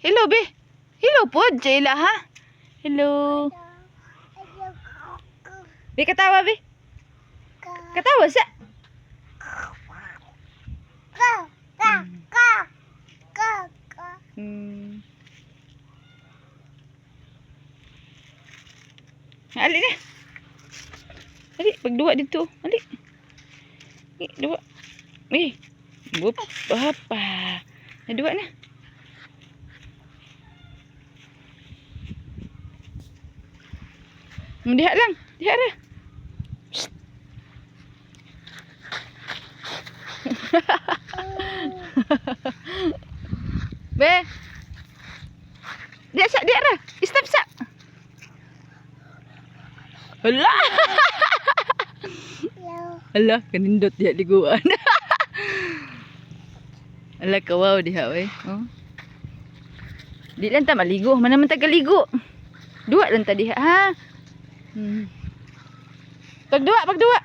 Hello, be. Hello pod, Jayla, ha? Hello. Be, katawa, be. Katawa sa. Ali na. Ali, pagduwa dito. Ali. Eh, duwa. Eh. Bup, apa. Naduwa na. Diha lang. Diha ra. Psst. Be. Diha sa, diha ra. Stop sa. Hala. Hala, kanindot diha liguan. Hala, kawaw diha we. Oh. Di lang ta maligo, man naman ta kaligo. Duwa lang ta diha ha. Pagduwa, pagduwa.